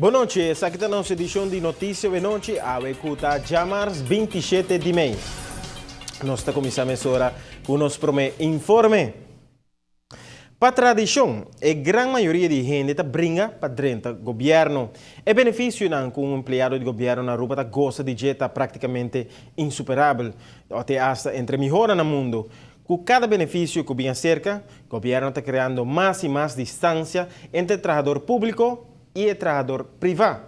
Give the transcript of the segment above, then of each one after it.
Bon nochi, esaki ta nos edicion di Noticia Awe Nochi, awe cu ta djamars 27 di mei. Nos ta cuminsa mesora cu nos prome informe. Pa tradicion, e gran mayoria di hende ta bringa pa drenta gobierno. E beneficionan cu un empleado di gobierno na Aruba ta goza di dje ta practicamente insuperabel, o te hasta entre mihornan na mundo. Cu cada beneficio cu bin acerca, gobierno ta creando mas y mas distancia entre trahador publico y e trahador priva.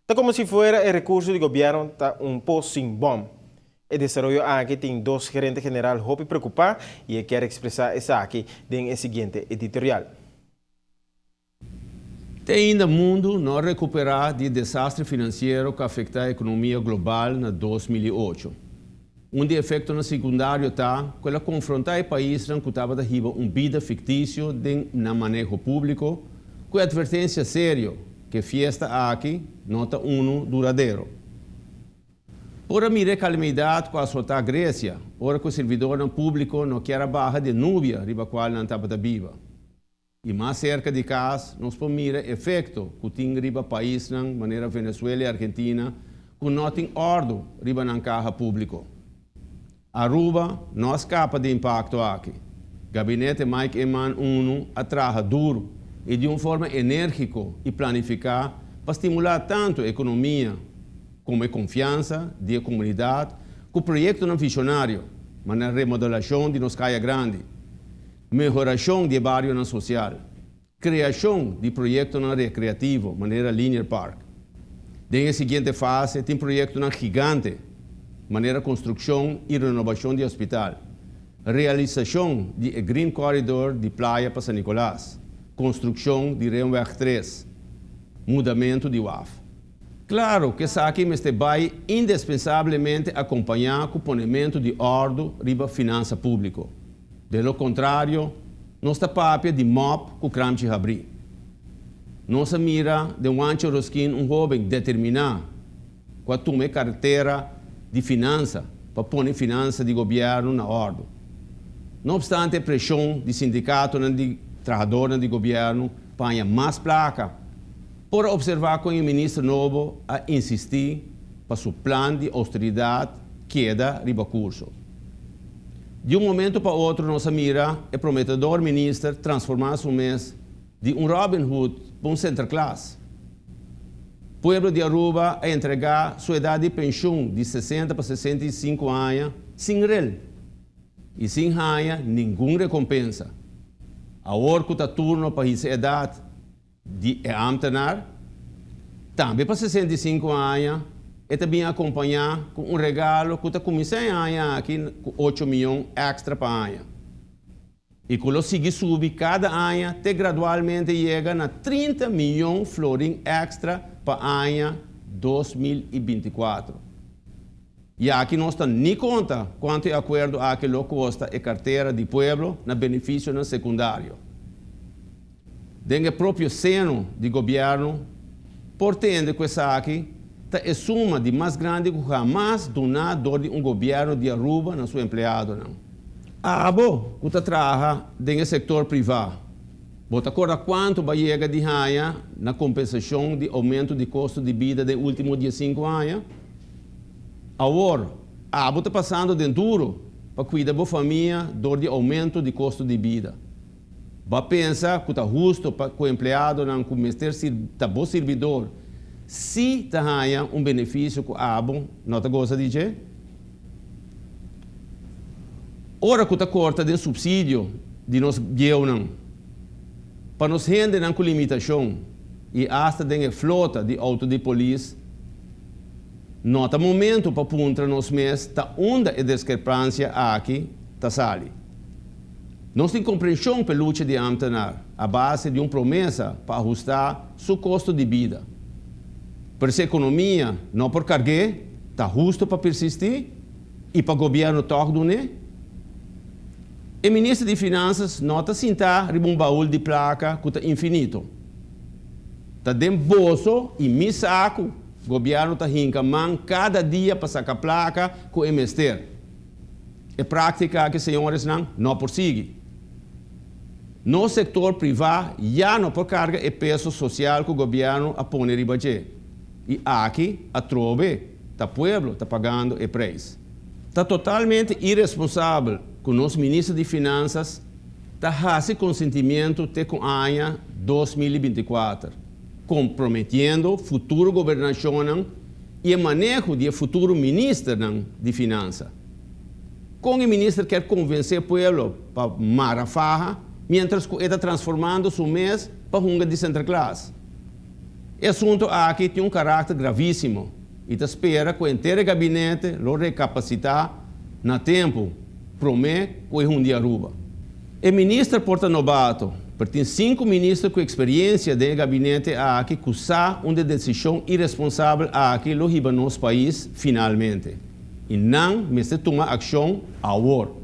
Ta como si fuera e recurso di gobierno ta un pos sin bom. E desaroyo aki tin dos gerente general hopi preocupa y e kier expresa esaki den e siguiente editorial. Te ainda mundu no a rekuperá di e desastre finansiero ku a afektá ekonomia global na 2008. Un di e efektonan sekundario ta ku el a konfrontá e paisnan ku tabata hiba un bida fiktisio den nan maneho públiko ku e atvertensia serio ku e fiesta aki no ta unu duradero. Por a mira e kalamidat ku a asotá Gresia ora ku e sirbidornan públiko no kier a baha di e nubia riba kual nan tabata biba. I mas serka di kas nos por mira efekto ku tin riba paisnan manera Venezuela i Argentina ku no tin òrdu riba nan kaha públiko. Aruba no a skapa di impakto aki. Gabinete Mike Eman unu a traha duru i di un forma enérgiko i planifiká pa stimulá tantu ekonomia komo e konfiansa di e komunidat ku proyektonan vishonario manera remodelashon di nos Kaya Grandi, Mehorashon di e barionan sosial, kreashon di proyektonan rekreativo manera Linear Park. Den e siguiente fase tin proyektonan gigante manera konstrukshon i renobashon di hospital, realisashon di e Green Corridor di Playa pa San Nicolas, konstrukshon di Ringweg 3, mudamentu di waf. Klaro ku esaki mester bai indispensablemente akompañá ku ponementu di òrdu riba finansa públiko. De lo kontrario, nos ta papia di mòp ku kramchi habrí. Nos a mira den Juancho Rosquin un hóben determiná ku a tuma e kartera di finansa pa pone finansa di gobièrnu na òrdu. No opstante e preshon di sindikatonan di trahadornan di gobièrnu pa haña mas plaka, por a opservá kon e minister nobo a insistí pa su plan di ousteridat keda riba kurso. Di un momento pa otro nos a mira e prometedor minister transformá su mes di un Robin Hood pa un Sinterklaas. Pueblo di Aruba a entregá su edat di penshun di 60 pa 65 aña sin rel i sin haña ningun rekompensa. Awor ku ta turno pa hisa edat di e ámtenar, tambe pa 65 aña, e ta bin akompañá ku un regalo ku ta kuminsá e aña aki ku 8 mion èkstra pa aña i ku lo sigui subi kada aña te gradualmente yega na 30 mion florin èkstra pa aña 2024. I aki nos ta ni konta kuantu e akuerdo aki lo kosta e kartera di pueblo na benefisionan sekundario. Den e propio seno di gobièrnu por tende ku esaki ta e suma di mas grandi ku hamas duná dor di un gobièrnu di Aruba na su empleadonan. Abo ku ta traha den e sektor privá, bo ta korda kuantu bo a yega di haña na kompensashon di oumento di kosto di bida den último 15 aña? Awor, abo ta pasando den duru pa kuida bo famia dor di oumento di kosto di bida. Bo a pensa ku ta husto pa ku empleadonan ku mester ta bo sirbidor sí ta haña un benefisio ku abo no ta gosa di dje? Ora ku ta korta den supsidio di nos bieunan, pa nos hendenan ku limitashon i asta den e flota di outo di polis, no ta momento pa puntra nos mes ta unda e diskrepansia aki ta sali. Nos tin komprenshon p'e lucha di ámtenar a base di un promesa pa ahustá su kosto di bida. Pero si ekonomia no por karg'é, ta hustu pa persistí i pa gobièrnu tòg dun'é? E minister di Finansas no ta sintá riba un baul di plaka ku ta infinito. Ta den boso i mi saku gobièrnu ta hinka man kada dia pa saka plaka ku e mester. E práktika aki, señoresnan, no por sigui. Nos sektor privá ya no por karga e peso sosial ku gobièrnu a pone riba dje. I aki, atrobe, ta pueblo ta pagando e preis. Ta totalmente iresponsabel ku nos Minister di Finansas ta hasi konsentimiento te ku aña 2024, komprometiendo futuro gobernashonnan i e maneho di e futuro ministernan di finansa. Kon e minister kier konvensé pueblo pa mara faha mientras ku e ta transformando su mes pa hunga di Sinterklaas? E asunto aki tin un karakter gravísimo i ta spera ku henter e gabinete lo rekapasitá na tempu promé ku e hundi Aruba. E minister por ta nobato, pero tin sinku minister ku eksperiensia den e gabinete aki ku sa unda e desishon iresponsabel aki lo hiba nos pais finalmente. I nan mester tuma akshon awor.